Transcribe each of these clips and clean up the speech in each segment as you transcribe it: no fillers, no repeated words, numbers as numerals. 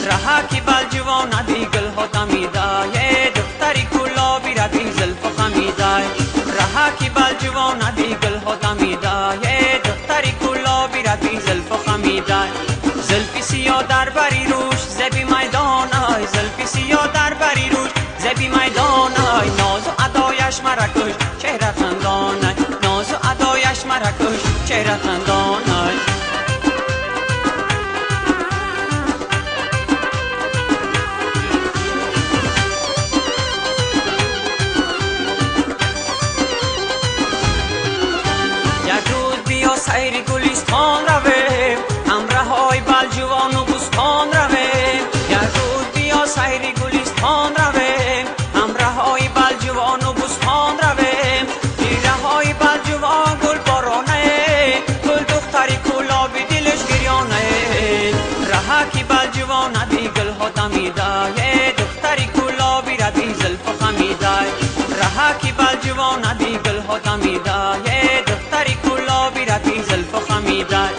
Раҳа ки балҷувона би гулҳо дамидай, духтари кӯлоби раби зулфу хамидай. Раҳа ки балҷувона би гулҳо дамидай, духтари кӯлоби раби зулфу хамидай. Зулфи сиёҳ дар бари рӯш зеби майдонай, зулфи сиёҳ дар бари рӯш зеби майдонай. Нозу адояш мара куш, чеҳра хандонай, нозу адояш мара куш, чеҳра хандонай. Як рӯз биё сайри гулистон равем, ҳамраҳои балҷувону бӯстон равем. Як рӯз биё сайри гулистон равем, ҳамраҳои балҷувону бӯстон равем. Тираҳои балҷувон гулборонае, гул духтари кӯлоби дилаш гирёнае. Раҳа ки балҷувона би гулҳо дамидае, духтари кӯлоби раби зулфу хамидай. Раҳа ки балҷувона би гулҳо дамидае, духтари кӯлоби раби зулфу хамидай.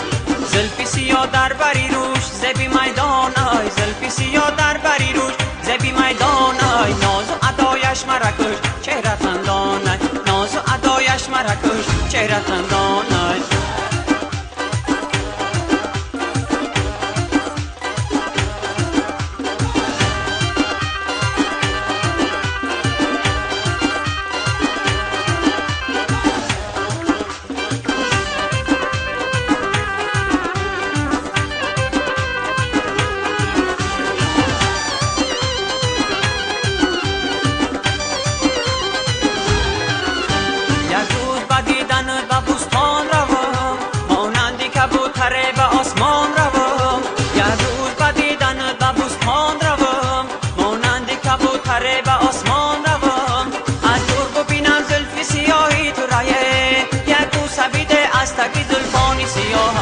Зулфи сиёҳ дар бари рӯш зеби майдонай, зулфи сиёҳ дар бари рӯш зеби майдонай. Нозу адояш мара куш, чеҳра хандонай, нозу адояш мара куш, чеҳра хандонай. Як рӯз ба диданат ба бӯстон равам, монанди кабӯтаре ба осмон равам. Як рӯз ба диданат ба бӯстон равам, монанди кабӯтаре ба осмон равам. Аз дур бубинам зулфи сиёҳи ту рае, як бӯса биде аз таги зулфони сиёҳ.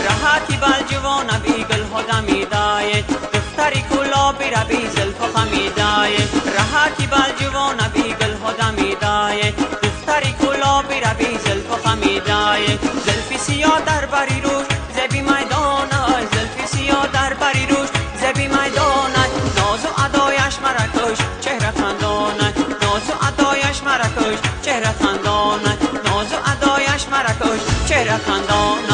Раҳа ки балҷувона би гулҳо дамидае, духтари кӯлоби раби зулфу хамидае. Раҳа ки балҷувона би гулҳо дамидае, духтари кӯлоби раби зулфу хамидае. Зулфи сиёҳ дар бари рӯш зеби майдонай, зулфи сиёҳ дар бари рӯш зеби майдонай. Нозу адояш мара куш, чеҳра хандонай, нозу адояш мара куш, чеҳра хандонай, нозу адояш мара куш, чеҳра хандонай.